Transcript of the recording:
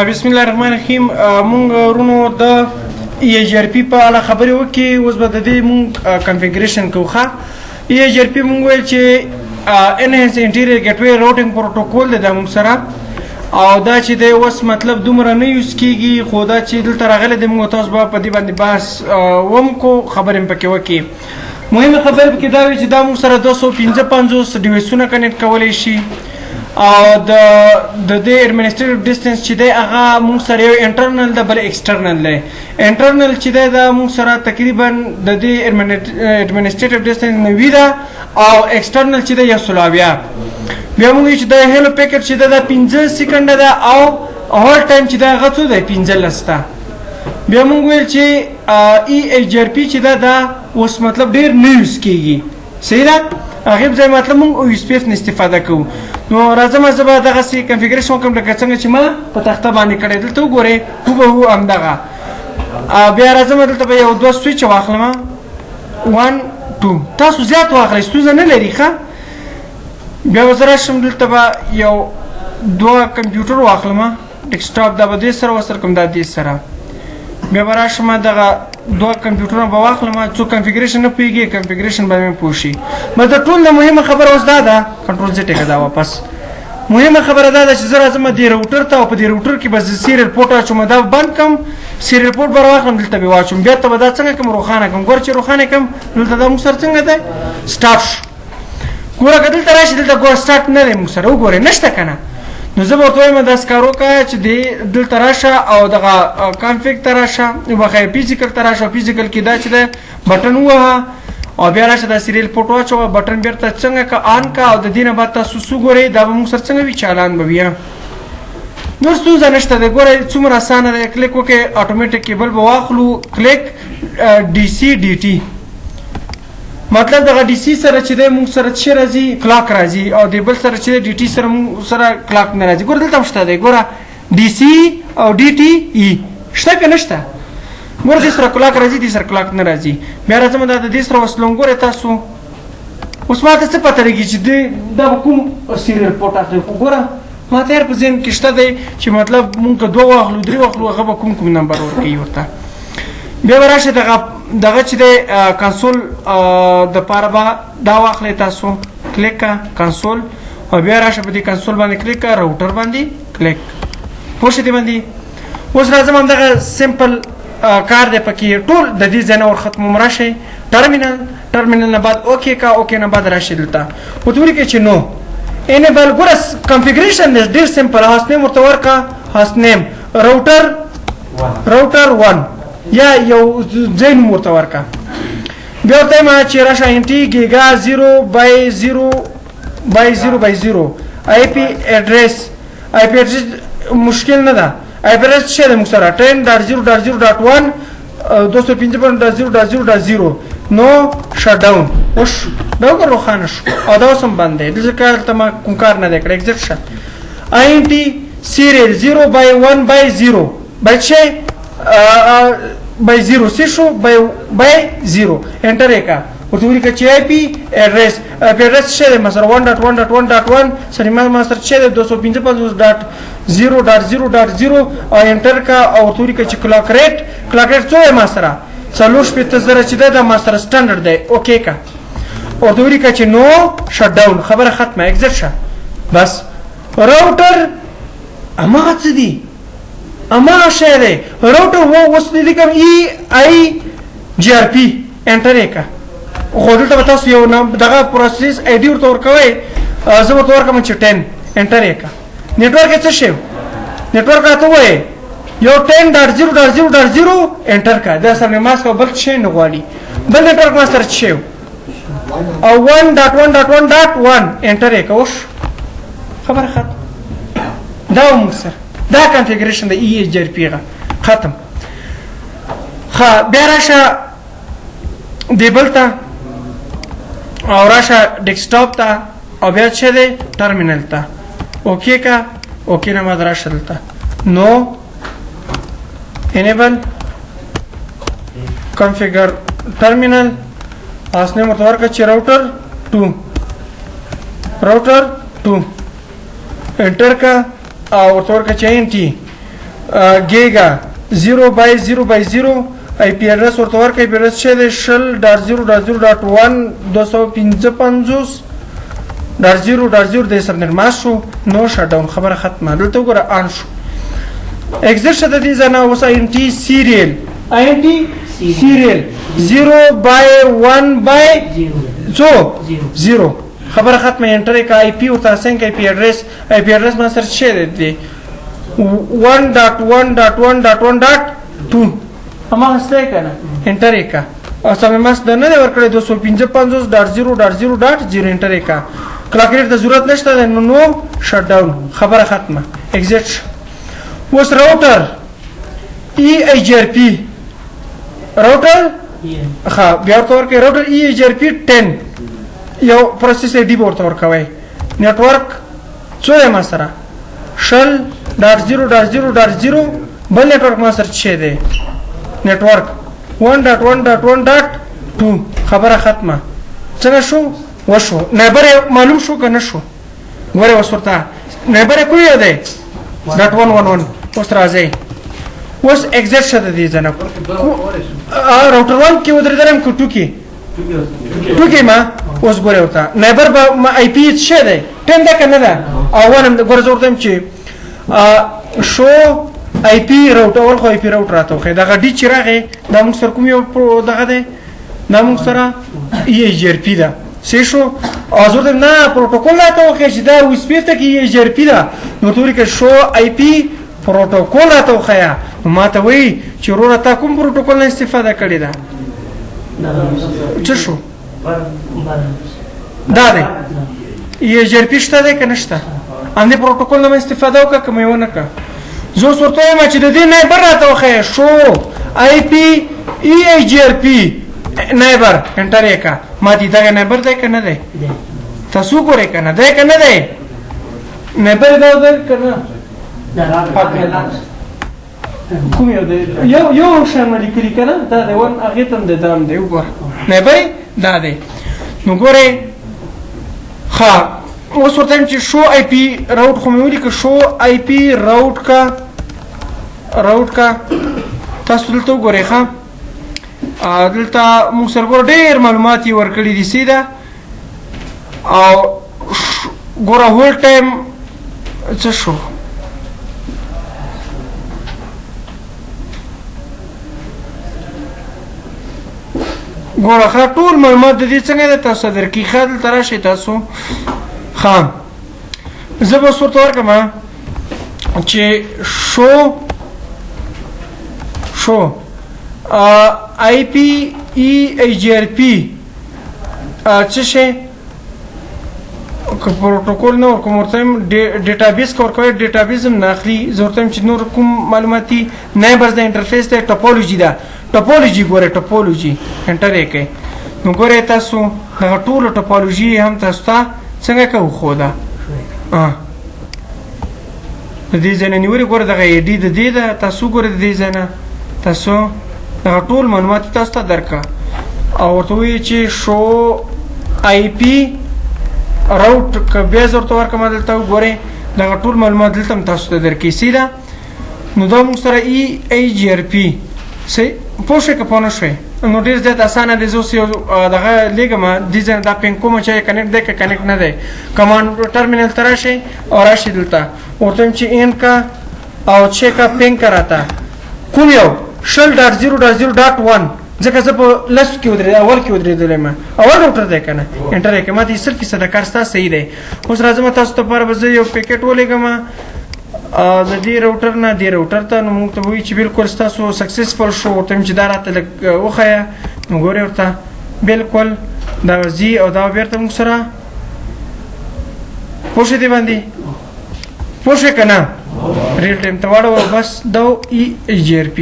بسم الله الرحمن الرحیم. مونږ ورونو د ای ایچ ار پی په اړه خبرې وکړې. اوس به د دې مونږ configuration کوو. ښه، ای ایچ ار پی مونږ ویل چې enhanced interior gateway routing protocol دی دا مونږ سره، او دا چې دی اوس مطلب دومره نه use کیږي، خو دا چې دلته راغلی دی، مونږ تاسو به په دې باندې بحث وم کو، خبرې هم پکې وکړي. مهمه خبره پکې دا وي چې دا موږ سره 255 device ونه connect کولی شي، او د دې administrative distance چې دی هغه موږ سره یو internal ده، بل external دی. internal چې دی دا موږ سره تقریبا د دې administrative distance 90 ده، او external چې دی 170. بیا موږ چې د hello packet چې ده دا 5 سیکنډ ده، او hold time چې ده هغه څو دی؟ 15 ده. بیا موږ ویل چې ای ایچ ار پی چې ده دا اوس مطلب ډیر نه use کیږي، صحیح ده؟ هغې په ځای مطلب موږ او اس پی اف نه استفاده کوو. نو راځم، زه به دغسې configuration وکړم لکه څنګه چې ما په تخته باندې کړی. دلته وګورئ، هوبهو همدغه. بیا راځم، دلته به یو دوه سویچ واخلم، 1 2، تاسو زیات واخلئ، ستونزه نه لري. ښه، بیا به زه راشم، دلته به یو دوه کمپیوټر واخلم، desktop، دا به دې سره وصل کوم، دا دې سره. بیا به راشم، دغه دوه کمپیوټرونه به واخلم. څو configuration نه پوهېږي، configuration به مې پوه شي. بس د ټول نه مهمه خبره اوس دا ده، control Z ټکه دا واپس. مهمه خبره دا ده چې زه راځم دې router ته، او په دې router کې به زه serial port واچوم. دا بند کم، serial port به راواخلم، دلته به واچوم. بیا ته به دا څنګه کوم؟ روښانه کوم. ګوره چې روښانه کوم، دلته دا موږ سره څنګه دی؟ start شو. ګوره که دلته راشي، دلته ګوره start نه دی موږ سره، وګورئ، نشته که نه؟ نو زه به ورته وایم داسې کار وکړه چې دې دلته راشه او دغه config ته راشه، وبخښئ، physical ته راشه. physical کې دا چې دی button ووهه، او بیا راشه دا serial port واچوه. button بیرته څنګه که on کا، او د دې نه بعد تاسو څه ګورئ؟ دا به موږ سره څنګه وي؟ چالان به وي، نور ستونزه نشته دی. ګورئ څومره اسانه دی. کلیک وکړئ، automatic cable به واخلو، click، DC DT. مطلب دغه DC سره چې دی موږ سره چې راځي clock راځي، او د بل سره چې DT سره موږ سره clock نه راځي. ګوره دلته هم شته دی، ګوره DC او DT ای شته که نشته؟ ګوره دې سره clock راځي، دې سره clock نه راځي. بیا راځم، دا د دې سره وصلوم. ګوره تاسو اوس ماته څه پته لګي چې دې دا به کوم serial port اخلي؟ خو ګوره ما ته په ذهن کې شته دی چې مطلب مونږ که دوه واخلو، درې واخلو، هغه به کوم کوم نمبر ورکوي ورته. بیا به راشه دغه دغه چې دی کنسول د پاره به دا واخلئ تاسو، کلیک کا کنسول، او بیا راشه په دې کنسول باندې کلیک کا، router باندې کلیک. پوه شئ دې باندې؟ اوس راځم، همدغه simple کار دی پکې ټول. د دې ځای نه ور ختموم. راشئ terminal، terminal نه بعد okay کا، okay نه بعد راشئ دلته ورته ولیکئ چې no enable. ګوره configuration دی ډېر simple. host name ورته ورکړه، host name router، router 1 یا یو ځای نوم ورته ورکړه. بیا ورته ما چې راشه NT giga 0 by 0 by 0 by 0 IP address. IP address مشکل نه ده. IP address څه دی موږ سره؟ 10.0.0.1، 255.0.0.0. no shut down. اوس دا وګوره روښانه شو، او دا اوس هم بند دی، دلته کار ته ما کوم کار نه دی کړی. exit شه. INT serial 0 by 1 by 0 by څه by 0 څه شو؟ by 0. enter یې کا. ورته ولیکه چې IP address. IP address څه دی؟ مثلا 1.1.1.1. سره ما سره څه دی؟ 255.0.0.0. او enter کا، او ورته ولیکه چې clock rate. clock rate څو دی؟ ما سره 64,000 چې ده، دا ما سره standard دی. okay کا، ورته ولیکه چې no shut down. خبره ختمه، exit شه. بس router هماغه څه دي، هماغه شی دی router و. اوس دې لیکم EIGRP، enter یې کا. خو دلته به تاسو یو نام دغه process ID ورته ورکوئ. زه ورته ورکړم چې 10، enter یې کا. network یې څه شی؟ network راته وایي یو 10.0.0.0. enter کا. دا سره mask او بل شی نه غواړي. بل network ما سره څه شی؟ او 1.1.1.1. enter یې کا. اوس خبره ختم. دا موږ سره دا configuration د EIGRP ختم. ښه، بیا راشه دی بل ته، او راشه desktop ته، او بیا چې دی ټرمینل ته، okay کا. okay نه بعد راشه دلته no enable configure terminal. host name ورته ورکړه چې router 2، router 2. enter کا، او ورته ورکړه چې NT. giga 0 by 0 by 0 آی پی اډرس ورته ورکړئ. پی اډرس چې دی 0.0.0.1 255 dot 0 dot 0 د subnet mask شو. no shutdown، خبره ختمه. دلته وګوره، on شو، exit شه د دې ځای نه. اوس INT serial، INT serial 0 by 1 by څو؟ 0. خبره ختمه. enter کا، IP ورته assign، IP address، IP address ما سره څه دی؟ 1.1.1.1.2. هماغه څه کنه؟ enter کا او subnet mask د نه ورکړی 255.0.0.0. enter کا. clock rate ته ضرورت نشته، نو no shutdown. خبره ختمه، exit. اوس راوټر ای ای جی ار پی راوټر، ښه، بیا ورته ورکړئ راوټر ای ای جی ار پی 10، یو process ID ورته ورکوي. network څو دی؟ ما سره 0.0.0.0. بل network ما سره څه دی؟ network 1.1.1.2. خبره ختمه. څنګه شو؟ وشو. neighbor معلوم شو که نه شو؟ ګوره، اوس ورته neighbor کوی دی .111. اوس راځي، اوس exit شه د دې ځای نه. راوټر 1 کې ودرېدلم که 2 کې؟ 2 کې. ما اوس ګوره ورته neighbor به ما IP څه دی؟ 10 ده که نه ده؟ او 1 هم. ګوره، زه ورته چې show IP route، اول خو IP route راته وښیه. دغه D چې راغی، دا موږ سره کوم یو دغه دی؟ دا موږ سره EIGRP ده. څه شو؟ او زه ورته نه پروتوکول راته وښیه چې دا OSPF ته کې EIGRP ده. نو ورته ولیکه show IP protocol راته وښیه. نو ما ته وایي چې وروره، تا کوم پروتوکول نه استفاده کړې ده؟ څه شو؟ دا دی EIGRP شته دی که نشته؟ همدې پروتوکول نه استفاده وکړه که مې ونه کړه؟ زه اوس ورته وایم چې د دې neighbor راته وښیه، شو آی پی ای ای جی ار پی neighbor. enter یې کړه. ما دې دغه neighbor دی که نه دی؟ تاسو ګورئ که نه دی، که نه دی neighbor؟ دا دی که نه؟ کوم یو دی؟ یو یو شی مې لیکلي که نه؟ دا دی، one هغې ته هم دی، دا هم دی. وګوره، neighbor دا دی. نو ګورئ، ښه، اوس ورته چې show IP route خو مې ولیکه. show IP route کا، route کا. تاسو دلته وګورئ. ښه، دلته موږ سره ګوره ډېر معلومات یې ورکړي دي. سیده او ګوره hold time څه شو؟ ګوره، ښه، ټول معلومات د دې څنګه دی تاسو درکې. ښه، دلته راشئ تاسو. ښه، زه به اوس ورته ورکړم چې show IP EIGRP څه شی که پروتوکول نه ورکوم، ورته database که ورکوي، database هم نه اخلي. زه ورته چې نور کوم معلوماتي neighbors د interface ته topology ده، topology ګوره، topology enter یې کړئ. نو ګورئ تاسو، دغه ټولو topology هم تاسو ته څنګه که وښوده. د دې ځای نه نیولې، ګوره، دغه ID د دې ده. تاسو ګورئ، د دې ځای نه تاسو دغه ټول معلومات تاسو ته درکړه او ورته ووایي چې show IP route که بیا زه ورته ورکړم. دلته وګورئ، دغه ټول معلومات دلته هم تاسو ته درکړي. سیده، نو دا موږ سره EIGRP صحیح پوه شوې که پوه نه شوې؟ نو ډېر زیات اسانه دی. زه اوس یو دغه لېږم دې ځای نه، دا ping کوم چې connect دی که connect نه دی. command terminal ته راشئ او راشئ دلته، ورته وایم چې ان کا او چې کا ping کا راته کوم یو 0.0.0.1، ځکه زه په لس کې ودرېدم، اول کې ودرېدلی یم، اول router دی که نه؟ enter یې کړه. ما ته 100% کار ستا صحیح دی. اوس راځم تاسو ته لپاره به زه یو packet ولېږم د دې router نه دې router ته. نو موږ ته وایي چې بالکل ستاسو successful شو. ورته چې دا راته لږ وښیه. نو ګورې ورته، بالکل دا ځي او دا بیرته موږ سره. پوه شوې دې باندې؟ پوه شوې که نه؟ real time ته واړوه. بس دا EIGRP.